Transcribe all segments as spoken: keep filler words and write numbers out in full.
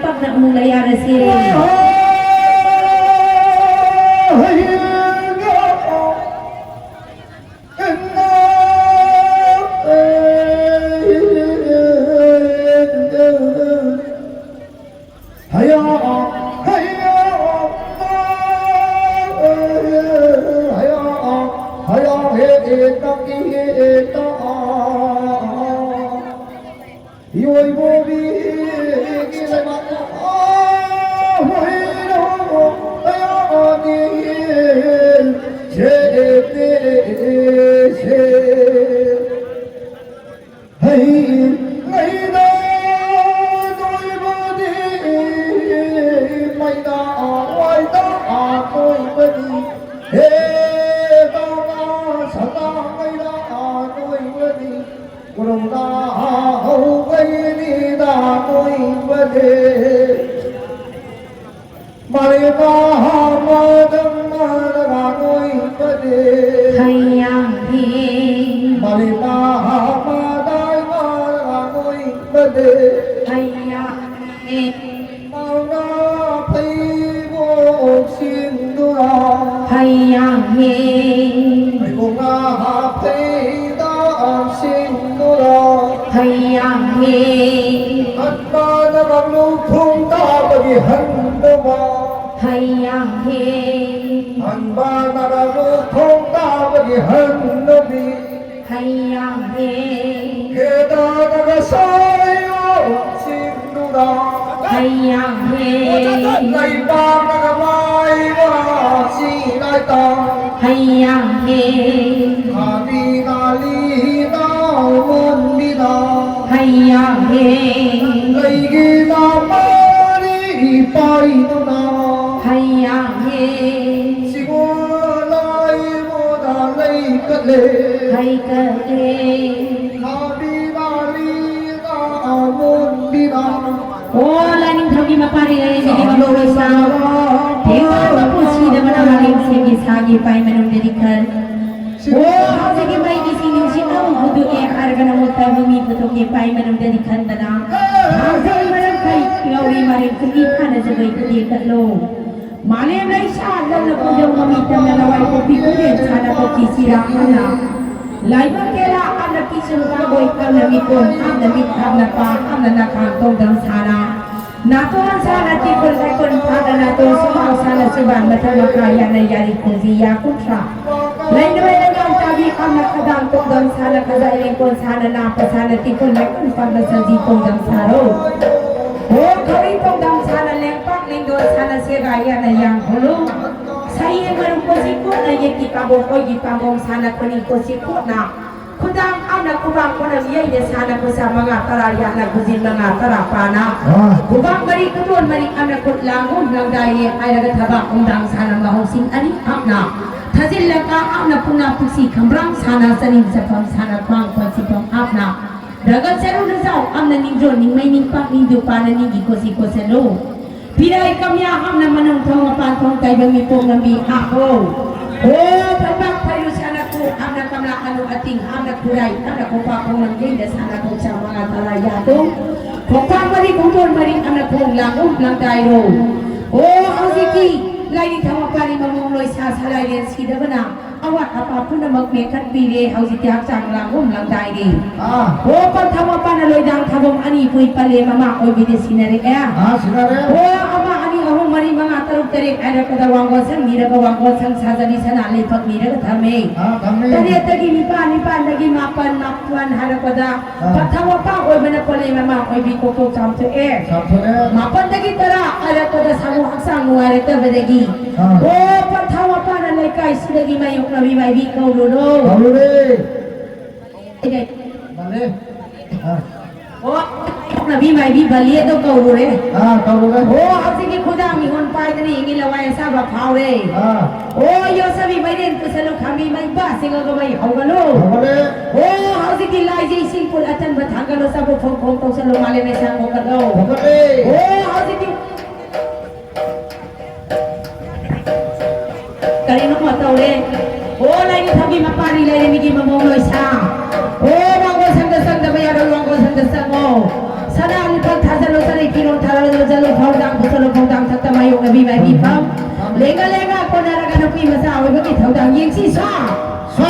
ꯄꯥꯛꯅ ꯑꯃꯨꯛ ꯂꯩꯌꯥꯔꯁꯤ꯫ ꯍꯩ ꯂꯩꯗ ꯅꯣꯏꯕꯗꯤ, ꯃꯩꯗ ꯋꯥꯏꯗ ꯅꯣꯏꯕꯗꯤ, ꯍꯦ ꯇꯧꯅ ꯁꯅꯥ ꯃꯩꯗ ꯅꯣꯏꯕꯗꯤ, ꯎꯔꯧꯅ ꯍꯧꯒꯩꯅꯤꯗ ꯅꯣꯏꯕꯗꯤ꯫ ꯃꯥꯂꯦꯝ ꯃꯥꯗꯪ ꯃꯥꯗꯒ ꯅꯣꯏꯕꯗꯤ꯫ ꯍꯩꯌꯥꯡ ꯍꯦ꯫ ꯃꯥꯂꯦꯝ ꯃꯥꯗꯪ ꯃꯥꯗꯒ ꯅꯣꯏꯕꯗꯤ꯫ ꯍꯩꯌꯥꯡ ꯍꯦ꯫ ꯃꯥꯎꯅ ꯐꯩꯕꯣꯛ ꯁꯤꯡꯗꯨꯔꯥ꯫ ꯍꯩꯌꯥꯡ ꯍꯦ꯫ ꯐꯩꯕꯣꯛꯅ ꯐꯩꯗ ꯁꯤꯡꯗꯨꯔꯥ꯫ ꯍꯩꯌꯥꯡ ꯍꯦ꯫ ꯍꯟꯕꯅ ꯃꯪꯂꯨ ꯊꯣꯡ ꯇꯥꯕꯒꯤ ꯍꯟꯗꯕ꯫ ꯍꯩꯌꯥꯡ ꯍꯦ꯫ ꯍꯟꯕꯅ ꯃꯪꯂꯨ ꯊꯣꯡ ꯇꯥꯕꯒꯤ ꯍꯟꯗꯕꯤ꯫ ꯍꯩꯌꯥꯡ ꯍꯦ꯫ ꯍꯦꯗꯥꯗꯒ ꯁꯥꯏꯌꯣ ꯁꯤꯡꯗꯨꯔꯥ꯫ ꯍꯩꯌꯥꯡ ꯍꯦ꯫ ꯂꯩꯕꯥꯛꯅꯒ ꯃꯥꯏꯕ ꯁꯤꯔꯥꯏꯇꯥ꯫ ꯍꯩꯌꯥꯡ ꯍꯦ꯫ ꯈꯥꯕꯤ ꯅꯥꯂꯤꯗ ꯃꯣꯟꯕꯤꯗ꯫ ꯍꯩꯌꯥꯡ ꯍꯦ꯫ ꯂꯩꯒꯤ ꯅꯥꯄꯥꯔꯤ ꯄꯥꯏꯗꯨꯅ꯫ ꯍꯩꯌꯥꯡ ꯍꯦ꯫ ꯁꯤꯒꯣ ꯂꯥꯏꯕꯣꯗ ꯂꯩ ꯀꯠꯂꯦ꯫ ꯍꯩ ꯀꯠꯂꯦ꯫ ꯈꯥꯕꯤ ꯅꯥꯂꯤꯗ ꯃꯣꯟꯕꯤꯗ꯫ ꯑꯣ, ꯂꯥꯏꯅꯤꯡꯊꯧꯒꯤ ꯃꯄꯥꯔꯤ ꯂꯩꯔꯦꯝꯕꯤꯒꯤ ꯃꯃꯧ ꯂꯣꯏꯁꯥ, ꯊꯦꯡꯅ ꯃꯄꯨ ꯁꯤꯗꯕꯅ ꯃꯥꯂꯦꯝꯁꯤꯡꯒꯤ ꯁꯥꯒꯤ ꯄꯥꯏ ꯃꯅꯨꯡꯗꯗꯤ ꯈꯜ꯫ ꯑꯣ, ꯍꯧꯖꯤꯛꯀꯤ ꯃꯩꯒꯤ ꯁꯤꯡ ꯅꯨꯡꯁꯤꯠꯅ ꯑꯃꯨꯛ ꯍꯨꯗꯣꯛꯑꯦ ꯍꯥꯏꯔꯒꯅ ꯑꯃꯨꯛ ꯇꯥꯏꯕꯪ ꯃꯤ ꯄꯨꯊꯣꯛꯀꯦ ꯄꯥꯏ ꯃꯅꯨꯡꯗꯗꯤ ꯈꯟꯕꯅ ꯍꯥꯏꯖꯕ ꯃꯔꯝ ꯀꯩ ꯂꯧꯔꯤ ꯃꯔꯤ꯫ ꯈꯨꯠꯂꯤ ꯐꯥꯅ ꯖꯒꯣꯏ ꯈꯨꯗꯦꯡ ꯀꯠꯂꯣ꯫ ꯃꯥꯂꯦꯝ ꯂꯩꯁꯥ ꯂꯝꯅ ꯈꯣꯏꯗꯧ ꯃꯃꯤ ꯇꯝꯅ ꯂꯋꯥꯏ ꯄꯣꯛꯄꯤ ꯈꯨꯗꯦꯡ ꯁꯥꯅ ꯄꯣꯛꯄꯤ ꯁꯤꯔꯥ ꯑꯃꯅ ꯂꯥꯏꯕꯛ ꯀꯦꯔꯥ ꯑꯃꯅ ꯄꯤꯁꯨꯝ ꯀꯥꯡꯕꯣꯏ ꯑꯃꯅ ꯃꯤꯀꯣꯟ ꯑꯃꯅ ꯃꯤꯠ ꯑꯃꯅ ꯄꯥ ꯑꯃꯅ ꯅꯥꯈꯥꯡ ꯇꯧꯗꯝ ꯁꯥꯅ ꯅꯥꯇꯣꯟ ꯁꯥꯅ ꯇꯤꯀꯣꯟ ꯂꯥꯏꯀꯣꯟ ꯐꯥꯗꯅ ꯇꯣꯟ ꯁꯨꯃꯥꯡ ꯁꯥꯅ ꯁꯨꯕꯥꯟ ꯃꯊꯛ ꯃꯈꯥ ꯌꯥꯅ ꯌꯥꯔꯤ ꯈꯣꯡꯖꯤ ꯌꯥ ꯀꯨꯟꯊ꯭ꯔꯥ ꯂꯩꯅ ꯂꯩꯅ ꯇꯥꯕꯤ ꯑꯃꯅ ꯈꯗꯥꯡ ꯇꯣꯡꯗꯝ ꯁꯥꯅ ꯈꯖꯥꯏ ꯂꯦꯡꯀꯣꯟ ꯁꯥꯅ ꯅꯥꯄ ꯁꯥꯅ ꯇꯤꯀꯣꯟ ꯂꯥꯏꯀꯣꯟ ꯄꯥꯟꯕ ꯁꯟꯖꯤ ꯇꯣꯡꯗꯝ ꯁꯥꯔꯣ꯫ ꯍꯣ ꯈꯧꯔꯤ ꯇꯣꯡꯗꯝ ꯁꯥꯅ ꯂꯦꯡꯄꯥꯛ ꯂꯦꯡꯗꯣꯟ ꯁꯥꯅ ꯁꯦꯒꯥꯏ ꯌꯥꯅ ꯌꯥꯡꯈꯣꯂꯨ꯫ ꯁꯌꯦꯡ ꯃꯔꯨꯝ ꯀꯣꯁꯤ ꯀꯣꯠꯅ ꯌꯦꯛꯀꯤ ꯄꯥꯝꯕꯣꯝ ꯑꯣꯏꯒꯤ ꯄꯥꯝꯕꯣꯝ ꯁꯥꯅ ꯈꯨꯅꯤꯡ ꯀꯣꯁꯤ ꯀꯣꯠꯅ ꯈꯨꯗꯥꯡ ꯑꯃꯅ ꯈꯨꯕꯥꯛ ꯈꯨꯅꯝ ꯌꯩꯅ ꯁꯥꯅ ꯈꯨꯠꯁꯥ ꯃꯉꯥ ꯇꯔꯥ ꯌꯥꯠꯅ ꯈꯨꯖꯤꯟ ꯃꯉꯥ ꯇꯔꯥ ꯄꯥꯅ ꯑꯥ꯫ ꯈꯨꯕꯥꯛ ꯃꯔꯤ ꯈꯨꯗꯣꯟ ꯃꯔꯤ ꯑꯃꯅ ꯈꯨꯠ ꯂꯥꯡꯒꯨꯝ ꯂꯪꯗꯥꯏꯌꯦ ꯍꯥꯏꯔꯒ ꯊꯕꯥꯛ ꯈꯣꯡꯗꯥꯡ ꯁꯥꯅ ꯃꯍꯧꯁꯤꯡ ꯑꯅꯤ ꯍꯥꯞꯅ ꯊꯥꯖꯤꯜꯂꯒ ꯑꯃꯅ ꯄꯨꯛꯅꯥ ꯄꯨꯛꯁꯤ ꯈꯝꯕ꯭ꯔꯥꯡ ꯁꯥꯅ ꯆꯅꯤꯡ ꯆꯐꯝ ꯁꯥꯅ ꯈ꯭ꯋꯥꯡ ꯐꯟꯁꯤꯐꯝ ꯍꯥꯞꯅ ꯔꯒꯜ ꯆꯔꯨ ꯂꯨꯖꯥꯎ ꯑꯃꯅ ꯅꯤꯡꯖꯣꯟ ꯅꯤꯡꯃꯩ ꯅꯤꯡꯄꯥꯛ ꯅꯤꯡꯗꯨ ꯄꯥꯅ ꯅꯤꯡꯒꯤ ꯀꯣꯁꯤ ꯀꯣꯁꯜꯂꯨ꯫ ꯄꯤꯔꯥꯏ ꯀꯝꯌꯥ ꯍꯥꯞꯅ ꯃꯅꯨꯡ ꯊꯣꯡ ꯃꯄꯥꯟ ꯊꯣꯡ ꯇꯩꯕ ꯃꯤꯄꯣꯛ ꯂꯝꯕꯤ ꯍꯥꯞꯄꯣ꯫ ꯍꯣ ꯐꯝꯕꯥꯛ ꯐꯩꯔꯨ ꯁꯥꯅ ꯈꯨ ꯍꯥꯞꯅ ꯀꯝꯂꯥ ꯑꯅꯨ ꯑꯇꯤꯡ ꯍꯥꯞꯅ ꯈꯨꯔꯥꯏ ꯍꯥꯞꯅ ꯈꯣꯡꯄꯥꯛ ꯈꯣꯡ ꯂꯝꯖꯦꯟꯗ ꯁꯥꯅ ꯈꯣꯡꯁꯥ ꯃꯉꯥ ꯇꯔꯥ ꯌꯥꯗꯣ꯫ ꯈꯣꯡꯄꯥꯛ ꯃꯔꯤ ꯈꯣꯡꯗꯣꯟ ꯃꯔꯤ ꯍꯥꯞꯅ ꯈꯣꯡ ꯂꯥꯡꯒꯨꯝ ꯂꯥꯡꯗꯥꯏꯔꯣ꯫ ꯍꯣ ꯍꯧꯖꯤꯛꯇꯤ ꯂꯥꯏꯅꯤꯡꯊꯧ ꯃꯄꯥꯅꯤ ꯃꯃꯣꯡ ꯂꯣꯏ ꯁꯥ ꯁꯂꯥꯏꯔꯦꯟ ꯁꯤꯗꯕꯅ ꯑꯋꯥꯠ ꯑꯄꯥ ꯄꯨꯝꯅꯃꯛ ꯃꯦꯟꯈꯠꯄꯤꯔꯦ꯫ ꯍꯧꯖꯤꯛꯇꯤ ꯍꯛꯆꯥꯡ ꯂꯥꯡꯒꯨꯝ ꯂꯥꯡꯗꯥꯏꯔꯦ꯫ ꯑꯥ꯫ ꯍꯣ ꯄꯟꯊꯥ ꯃꯄꯥꯟꯅ ꯂꯣꯏꯗꯥꯡ ꯊꯥꯕꯝ ꯑꯅꯤ ꯄꯨꯏ ꯄꯜꯂꯦ ꯃꯃꯥ ꯑꯣꯏꯕꯤꯗ ꯁꯤꯟꯅꯔꯛꯑꯦ꯫ ꯑꯥ, ꯁꯤꯟꯅꯔꯦ꯫ ꯍꯣ ꯑꯃ ꯑꯅꯤ ꯑꯍꯨꯝ ꯃꯔꯤ ꯃꯉꯥ ꯇꯔꯨꯛ ꯇꯔꯦꯠ ꯍꯥꯏꯔꯛꯄꯗ ꯋꯥꯡꯒꯣꯜ ꯁꯪ ꯅꯤꯔꯒ ꯋꯥꯡꯒꯣꯜ ꯁꯪ ꯁꯥꯖꯕꯤ ꯁꯅꯥ ꯂꯩꯄꯥꯛ ꯅꯤꯔꯒ ꯊꯝꯃꯦ꯫ ꯑꯥ, ꯊꯝꯃꯦ꯫ ꯇꯔꯦꯠꯇꯒꯤ ꯅꯤꯄꯥꯟ, ꯅꯤꯄꯥꯟꯗꯒꯤ ꯃꯥꯄꯟ, ꯃꯥꯄꯟ ꯍꯥꯏꯔꯛꯄꯗ ꯑꯥ꯫ ꯄꯟꯊꯥ ꯃꯄꯥ ꯑꯣꯏꯕꯅ ꯄꯣꯂꯩ ꯃꯃꯥ ꯑꯣꯏꯕꯤ ꯀꯣꯛꯊꯣꯛ ꯆꯥꯝꯊꯣꯛꯑꯦ꯫ ꯆꯥꯝꯊꯣꯛꯑꯦ꯫ ꯃꯥꯄꯟꯗꯒꯤ ꯇꯔꯥ ꯍꯥꯏꯔꯛꯄꯗ ꯁꯥꯃꯨ ꯍꯛꯆꯥꯡ ꯅꯨꯡꯉꯥꯏꯔꯛꯇꯕꯗꯒꯤ ꯑꯥ꯫ ꯑꯣ ꯄꯟꯊꯥ ꯃꯄꯥꯅ ꯂꯩꯀꯥꯏꯁꯤꯗꯒꯤ ꯃꯥꯌꯣꯛꯅꯕꯤ ꯃꯥꯏꯕꯤ ꯀꯧꯔꯨꯔꯣ꯫ ꯀꯧꯔꯨꯔꯦ꯫ ꯃꯥꯅꯦ꯫ ꯑꯥ꯫ ꯑꯣ ꯃꯥꯌꯣꯛꯅꯕꯤ ꯃꯥꯏꯕꯤ ꯕꯂꯤ ꯑꯗꯣ ꯀꯧꯔꯨꯔꯦ꯫ ꯑꯥ, ꯀꯧꯔꯨꯔꯦ꯫ ꯑꯣ ꯍꯧꯖꯤꯛꯀꯤ ꯈꯨꯗꯥꯡ ꯃꯤꯍꯣꯟ ꯄꯥꯏꯗꯅ ꯌꯦꯡꯉꯤ ꯂꯋꯥꯏ ꯑꯁꯥꯕ ꯐꯥꯎꯔꯦ꯫ ꯑꯥ꯫ ꯑꯣ ꯌꯣꯠꯁꯕꯤ ꯃꯩꯔꯦꯟ ꯄꯨꯁꯜꯂꯨ ꯈꯥꯝꯕꯤ ꯃꯩ ꯕꯥ ꯆꯤꯡꯉꯒ ꯃꯩ ꯍꯧꯒꯠꯂꯨ꯫ ꯍꯧꯒꯠꯂꯦ꯫ ꯑꯣ ꯍꯧꯖꯤꯛꯇꯤ ꯂꯥꯏꯖꯩ ꯏꯁꯤꯡ ꯄꯨꯜ ꯑꯇꯟꯕ ꯊꯥꯡꯒꯠꯂꯨ ꯆꯥꯕꯨ ꯐꯣꯡ ꯐꯣꯡ ꯇꯧꯁꯜꯂꯨ ꯃꯥꯂꯦꯝ ꯂꯩꯁꯥꯡ ꯍꯧꯒꯠꯂꯣ꯫ ꯍꯧꯒꯠꯂꯦ꯫ ꯑꯣ ꯍꯧꯖꯤꯛꯇꯤ ꯀꯔꯤꯅꯣ ꯇꯧꯔꯦ꯫ ꯑꯣ ꯂꯥꯏꯅꯤꯡꯊꯧꯒꯤ ꯃꯄꯥꯔꯤ ꯂꯥꯏꯔꯦꯝꯕꯤꯒꯤ ꯃꯃꯧ ꯂꯣꯏꯁꯥ꯫ ꯑꯣ ꯋꯥꯡꯒꯣꯜ ꯁꯪꯗ ꯆꯪꯗꯕ ꯌꯥꯔꯣꯏ ꯋꯥꯡꯒꯣꯜ ꯁꯪꯗ ꯆꯪꯉꯣ꯫ ꯁꯅꯥ ꯂꯨꯄꯥ ꯊꯥꯖꯜꯂꯣ ꯆꯔꯩ ꯐꯤꯔꯣꯜ ꯊꯥꯔꯛꯂꯣ ꯆꯠꯂꯣ ꯊꯧꯗꯥꯡ, ꯄꯨꯁꯜꯂꯣ ꯊꯧꯗꯥꯡ, ꯊꯛꯇ ꯃꯥꯌꯣꯛꯅꯕꯤ ꯃꯥꯏꯕꯤꯐꯝ꯫ ꯂꯦꯡꯒ ꯂꯦꯡꯒ ꯀꯣꯟꯅꯔꯒ ꯅꯨꯄꯤ ꯃꯆꯥ ꯑꯣꯏꯕꯒꯤ ꯊꯧꯗꯥꯡ ꯌꯦꯡꯁꯤ ꯁꯥ꯫ ꯁꯥ꯫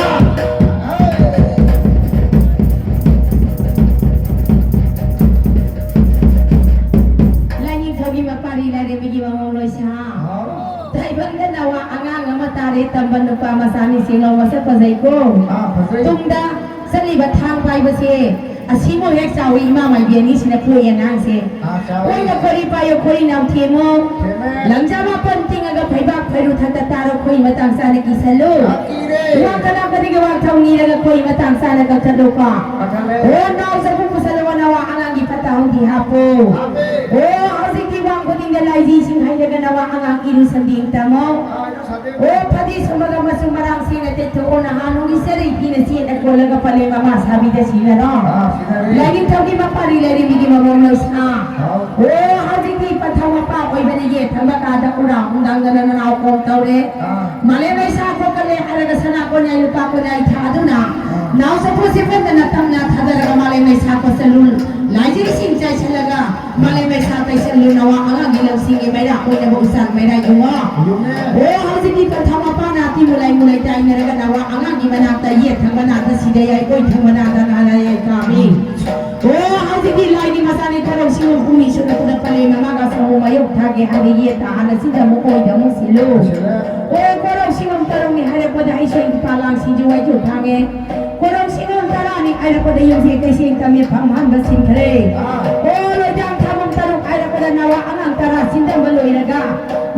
ꯂꯥꯏꯅꯤꯡꯊꯧꯒꯤ ꯃꯄꯥꯔꯤ ꯂꯥꯏꯔꯦꯝꯕꯤꯒꯤ ꯃꯃꯧ ꯂꯣꯏꯁꯥ꯫ ꯇꯥꯏꯕꯪꯗ ꯅꯋꯥ ꯑꯉꯥꯡ ꯑꯃ ꯇꯥꯔꯦ, ꯇꯝꯕ ꯅꯨꯄꯥ ꯃꯆꯥꯅꯤ, ꯁꯦꯡꯂꯧ ꯃꯁꯛ ꯐꯖꯩꯀꯣ꯫ ꯑꯥ, ꯐꯖꯩ꯫ ꯇꯨꯡꯗ ꯆꯠꯂꯤꯕ ꯊꯥꯡ ꯄꯥꯏꯕꯁꯦ ꯑꯁꯤꯃꯨꯛ ꯍꯦꯛ ꯆꯥꯎꯏ ꯏꯃꯥ ꯃꯥꯏꯕꯤ ꯑꯅꯤꯁꯤꯅ ꯄꯣꯛꯏ ꯑꯉꯥꯡꯁꯦ꯫ ꯑꯥ, ꯆꯥꯎꯏ꯫ ꯑꯣꯏꯅ ꯈꯣꯔꯤ ꯄꯥꯏꯌꯣ, ꯈꯣꯔꯤ ꯅꯥꯎ ꯊꯦꯝꯃꯣ꯫ ꯊꯦꯝꯃꯦ꯫ ꯂꯪꯖꯥ ꯃꯥꯄꯟ ꯇꯤꯡꯉꯒ ꯐꯩꯕꯥꯛ ꯐꯩꯔꯨ ꯊꯛꯇ ꯇꯥꯔꯣ, ꯈꯣꯔꯤ ꯃꯇꯥꯡ ꯆꯥꯅ ꯀꯤꯁꯜꯂꯨ꯫ ꯑꯥ, ꯀꯤꯔꯦ꯫ ꯋꯥ ꯀꯅꯥ ꯀꯔꯤꯒꯤ ꯋꯥ ꯊꯧ ꯅꯤꯔꯒ ꯈꯣꯔꯤ ꯃꯇꯥꯡ ꯆꯥꯅ ꯀꯛꯊꯠꯂꯨꯀꯣ꯫ ꯀꯛꯊꯠꯂꯦ꯫ ꯑꯣ ꯅꯥꯎ ꯆꯐꯨ ꯄꯨꯁꯜꯂꯣ, ꯅꯋꯥ ꯑꯉꯥꯡꯒꯤ ꯐꯠꯇ ꯍꯥꯎꯗꯤ ꯍꯥꯞꯄꯣ꯫ ꯍꯥꯞꯄꯦ꯫ ꯑꯣ ꯍꯧꯖꯤꯛꯇꯤ ꯋꯥꯡ ꯈꯨꯗꯤꯡꯗ ꯂꯥꯏꯖꯤꯁꯤꯡ ꯍꯩꯔꯒ ꯅꯋꯥ ꯑꯉꯥꯡ ꯏꯔꯨ ꯁꯟꯗꯦꯡ ꯇꯝꯃꯣ꯫ ꯑꯥ, ꯏꯔꯨ ꯁꯟꯗꯦꯡ꯫ ꯑꯣ ꯐꯗꯤ ꯁꯨꯝꯃꯒ ꯃꯆꯨ ꯃꯔꯥꯡ ꯁꯦꯡꯅ ꯇꯩꯊꯣꯛꯑꯣ, ꯅꯍꯥꯟ ꯅꯣꯡꯒꯤ ꯆꯔꯩ ꯐꯤꯅ ꯆꯦꯠꯅ ꯀꯣꯜꯂꯒ ꯄꯂꯦꯝ ꯑꯃ ꯁꯥꯕꯤꯗ ꯁꯤꯖꯔꯣ꯫ ꯑꯥ, ꯁꯤꯖꯔꯦ꯫ ꯂꯥꯏꯅꯤꯡꯊꯧꯒꯤ ꯃꯄꯥꯔꯤ ꯂꯥꯏꯔꯦꯝꯕꯤꯒꯤ ꯃꯃꯧ ꯂꯣꯏꯁꯥ꯫ ꯑꯥꯎ꯫ ꯑꯣ ꯍꯧꯖꯤꯛꯇꯤ ꯄꯟꯊꯧ ꯃꯄꯥ ꯑꯣꯏꯕꯅ ꯌꯦꯠ ꯊꯪꯕ ꯀꯥꯗ ꯎꯔꯥ ꯍꯨꯟꯗꯥꯡꯗꯅ ꯅꯅꯥꯎ ꯀꯣꯡ ꯇꯧꯔꯦ꯫ ꯑꯥ꯫ ꯃꯥꯂꯦꯝ ꯂꯩꯁꯥ ꯀꯣꯛꯀꯜꯂꯦ ꯍꯥꯏꯔꯒ ꯁꯅꯥ ꯀꯣꯟꯌꯥꯏ ꯂꯨꯄꯥ ꯀꯣꯟꯌꯥꯏ ꯊꯥꯗꯨꯅ ꯑꯥ꯫ ꯅꯥꯎ ꯆꯐꯨꯁꯦ ꯐꯖꯅ ꯇꯞꯅ ꯊꯥꯗꯔꯒ ꯃꯥꯂꯦꯝ ꯂꯩꯁꯥ ꯀꯣꯠꯁꯜꯂꯨ꯫ ꯂꯥꯏꯖꯩꯁꯤꯡ ꯆꯥꯏꯁꯜꯂꯒ ꯃꯥꯂꯦꯝ ꯂꯩꯁꯥ ꯇꯩꯁꯜꯂꯨ꯫ ꯅꯋꯥ ꯑꯉꯥꯡꯒꯤ ꯂꯧꯁꯤꯡꯒꯤ ꯃꯩꯔꯥ ꯑꯣꯏꯅꯕ ꯎꯆꯥꯟ ꯃꯩꯔꯥ ꯌꯨꯡꯉꯣ꯫ ꯌꯨꯡꯉꯦ꯫ ꯑꯣ ꯍꯧꯖꯤꯛꯇꯤ ꯄꯟꯊꯧ ꯃꯄꯥꯅ ꯑꯇꯤ ꯃꯨꯂꯥꯏ ꯃꯨꯂꯥꯏ ꯇꯥꯏꯅꯔꯒ ꯅꯋꯥ ꯑꯉꯥꯡꯒꯤ ꯃꯅꯥꯛꯇ ꯌꯦꯠ ꯊꯪꯕ ꯅꯥꯗ ꯁꯤꯗ ꯌꯥꯏ, ꯑꯣꯏ ꯊꯪꯕ ꯅꯥꯗ ꯅꯥꯗ ꯌꯥꯏ ꯀꯥꯝꯃꯤ꯫ ꯑꯣ ꯍꯧꯖꯤꯛꯇꯤ ꯂꯥꯏꯒꯤ ꯃꯆꯥꯅꯤ ꯊꯔꯧ ꯁꯤꯡ ꯍꯨꯝꯐꯨꯅꯤ ꯁꯨꯅ ꯈꯨꯗꯛ ꯄꯔꯦꯡ ꯑꯃꯒ ꯁꯃꯨ ꯃꯌꯣꯛ ꯊꯥꯒꯦ ꯍꯥꯏꯅ ꯌꯦꯠ ꯇꯥꯍꯟꯅ ꯁꯤꯗ ꯑꯃꯨꯛ ꯑꯣꯏꯗ ꯑꯃꯨꯛ ꯁꯤꯜꯂꯨ꯫ ꯁꯤꯜꯂꯦ꯫ ꯑꯣ ꯀꯣꯔꯧ ꯁꯤꯡ ꯍꯨꯝ ꯇꯔꯨꯛꯅꯤ ꯍꯥꯏꯔꯛꯄꯗ ꯑꯩꯁꯨ ꯏꯄꯥ ꯂꯥꯡ ꯁꯤꯡꯖꯨ ꯋꯥꯏꯖꯨ ꯊꯥꯡꯉꯦ꯫ ꯀꯣꯔꯧ ꯁꯤꯡ ꯍꯨꯝ ꯇꯔꯥꯅꯤ ꯍꯥꯏꯔꯛꯄꯗ ꯌꯨꯝꯁꯦ ꯀꯩꯁꯦꯡ ꯇꯝꯃꯦ ꯐꯝ ꯍꯥꯟꯕ ꯁꯤꯟꯈ꯭ꯔꯦ꯫ ꯑꯥ꯫ ꯑꯣ ꯂꯣꯏꯖꯥꯡ ꯊꯥꯕꯝ ꯇꯔꯨꯛ ꯍꯥꯏꯔꯛꯄꯗ ꯅꯋꯥ ꯑꯉꯥꯡ ꯇꯔꯥ ꯁꯤꯟꯗꯝꯕ ꯂꯣꯏꯔꯒ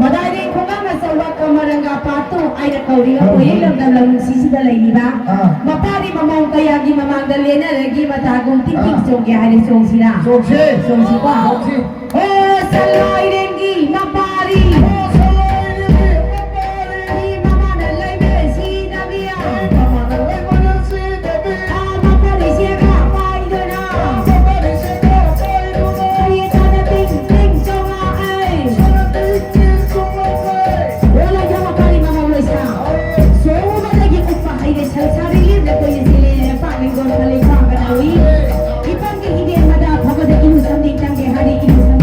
ꯃꯗꯥꯏꯗꯒꯤ ꯈꯨꯡꯒꯪ ꯑꯆꯧꯕ ꯀꯃꯔꯪꯒ ꯄꯥꯠꯇꯨ ꯍꯥꯏꯅ ꯀꯧꯔꯤꯕ ꯍꯣꯏ, ꯍꯣꯏ꯫ ꯄꯣꯌꯦꯡ ꯂꯝꯗꯝ ꯂꯝ ꯅꯨꯡꯁꯤꯁꯤꯗ ꯂꯩꯔꯤꯕ ꯑꯥ꯫ ꯃꯄꯥꯔꯤ ꯃꯃꯧ ꯀꯌꯥꯒꯤ ꯃꯃꯥꯡꯗ ꯂꯦꯟꯅꯔꯒꯤ ꯃꯇꯥꯒꯨꯝ ꯇꯤꯡ ꯇꯤꯡ ꯑꯥ꯫ ꯆꯣꯡꯒꯦ ꯍꯥꯏꯔꯦ ꯆꯣꯡꯁꯤꯔꯥ? ꯆꯣꯡꯁꯤ꯫ ꯆꯣꯡꯁꯤꯀꯣ꯫ ꯆꯣꯡꯁꯤ꯫ ꯑꯣ ꯁꯂꯥꯏꯔꯦꯟꯒꯤ ꯃꯄꯥꯔꯤ꯫ ꯑꯣ ꯁꯂꯥꯏꯔꯦꯟꯒꯤ ꯃꯄꯥꯔꯤ꯫ ꯃꯤ ꯃꯃꯥꯅ ꯂꯩꯃꯔꯦꯟ ꯁꯤꯗꯕꯤꯌꯥ꯫ ꯃꯤ ꯃꯃꯥꯅ ꯂꯩꯃꯔꯦꯟ ꯁꯤꯗꯕꯤ꯫ ꯑꯥ ꯃꯄꯥꯔꯤ ꯁꯦꯒꯥ ꯄꯥꯏꯗꯨꯅ꯫ ꯑꯥ ꯃꯄꯥꯔꯤ ꯁꯦꯒꯥ ꯄꯥꯏꯗꯨꯅ꯫ ꯁꯔꯤ ꯇꯥꯅ ꯇꯤꯡ ꯇꯤꯡ ꯆꯣꯡꯉꯛꯑꯦ꯫ ꯁꯔꯤ ꯇꯤꯡ ꯇꯤꯡ ꯆꯣꯡꯉꯛꯑꯦ꯫ ꯑꯣ ꯂꯩꯖꯥ ꯃꯄꯥꯔꯤ ꯃꯃꯧ ꯂꯣꯏꯁꯥ꯫ ꯑꯥ꯫ ꯁꯣꯡꯕꯗꯒꯤ ꯎꯞꯄ ꯍꯩꯔꯦ ꯁꯪꯁꯥꯔꯤ ꯂꯤꯔ ꯀꯣꯏꯅ ꯆꯦꯜꯂꯦ ꯄꯥꯛꯅꯤꯡꯗꯣꯟ ꯈꯜꯂꯤ ꯄꯥꯡꯒ ꯅꯥꯎꯏ꯫ ꯏꯄꯥꯒꯤ ꯏꯕꯦꯝꯃꯗ ꯐꯕꯗ ꯏꯔꯨ ꯁꯝꯅꯤꯡ ꯆꯪꯒꯦ ꯍꯥꯏꯔꯤ ꯏꯔꯨ ꯁꯝ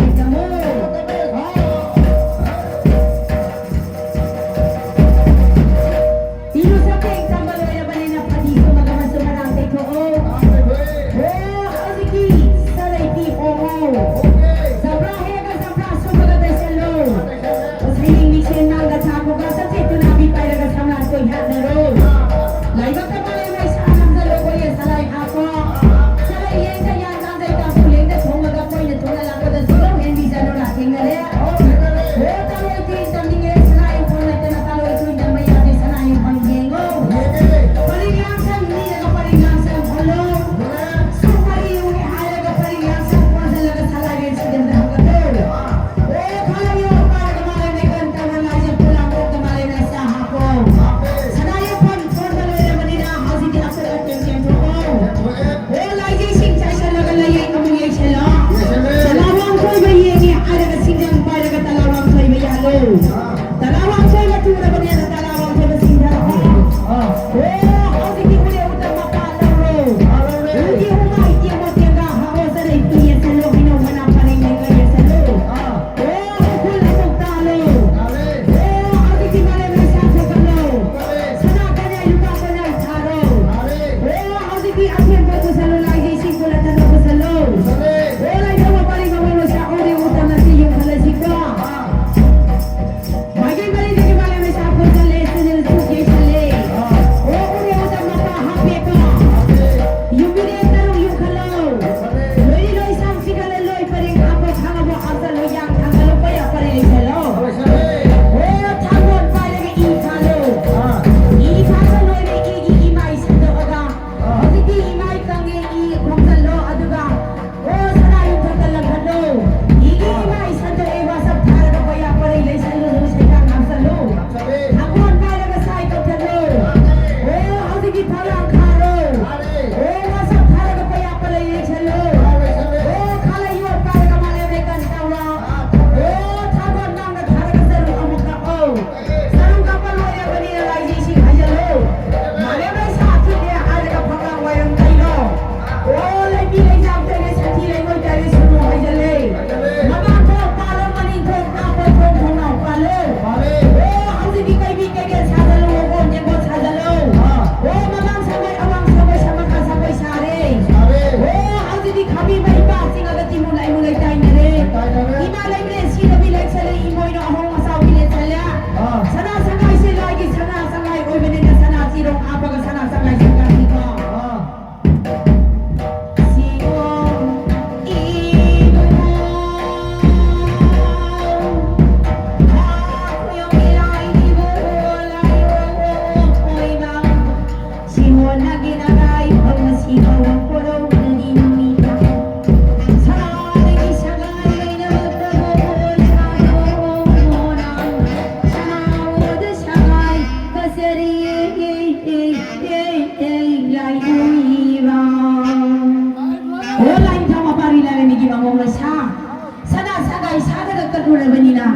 ꯆꯠꯂꯨꯔꯕꯅꯤꯅ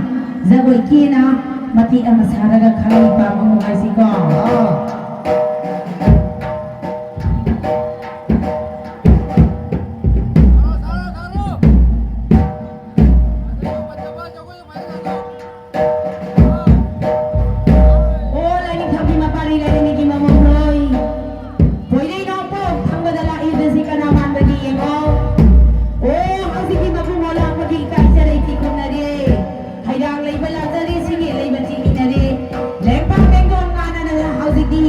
ꯖꯒꯣꯏ ꯀꯦꯅ ꯃꯇꯦꯛ ꯑꯃ ꯁꯥꯔꯒ ꯈꯔ ꯄꯥꯕ ꯅꯨꯡꯉꯥꯏꯁꯤꯀꯣ꯫ ꯑꯣ, ꯂꯥꯏꯅꯤꯡꯊꯧꯒꯤ ꯃꯄꯥꯔꯤ ꯂꯥꯏꯔꯦꯝꯕꯤꯒꯤ ꯃꯃꯣꯝꯂꯣꯏ꯫ ꯄꯣꯏꯔꯩ ꯅꯣꯡꯄꯣꯛ ꯊꯪꯕꯗ ꯂꯥꯛꯏꯕꯁꯤ ꯀꯅꯥ ꯃꯥꯟꯕꯒꯤ ꯌꯦꯡꯉꯣ꯫ ꯑꯣ, ꯍꯧꯖꯤꯛꯇꯤ ꯃꯄꯨꯡ ꯑꯣꯜꯂꯛꯄꯒꯤ ꯏꯀꯥꯏ ꯆꯔꯩ ꯊꯤꯈꯨꯝꯅꯔꯦ꯫ ꯍꯩꯔꯥꯡ ꯂꯩꯕ ꯂꯥꯖꯔꯦ, ꯁꯤꯡꯒꯦ ꯂꯩꯕ ꯊꯤꯃꯤꯟꯅꯔꯦ꯫ ꯂꯦꯡꯄꯥꯛ ꯂꯦꯡꯗꯣꯟ ꯃꯥꯟꯅꯅ ꯍꯧꯖꯤꯛꯇꯤ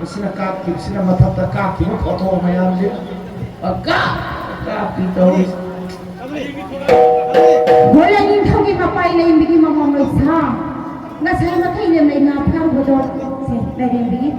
ꯁꯤꯅ ꯀꯥꯞꯈꯤꯕꯁꯤꯅ ꯃꯊꯛꯇ ꯀꯥꯞꯈꯤꯕ ꯐꯣꯇꯣ ꯃꯌꯥꯝꯁꯦ ꯄꯪꯀꯥꯞ ꯀꯥꯞꯄꯤ ꯇꯧꯔꯤꯁꯦ꯫ ꯍꯣꯔꯦꯟ ꯅꯤꯡꯊꯧꯒꯤ ꯃꯄꯥꯏ ꯂꯥꯏꯔꯦꯝꯕꯤꯒꯤ ꯃꯃꯣꯟ ꯃꯩꯁꯥ꯫ ꯉꯁꯥꯏ ꯃꯈꯩ ꯂꯦꯝꯂꯩ ꯉꯥ ꯐꯥꯔꯨꯕꯗꯣ꯫ ꯁꯦ, ꯂꯥꯏꯔꯦꯝꯕꯤꯒꯤ꯫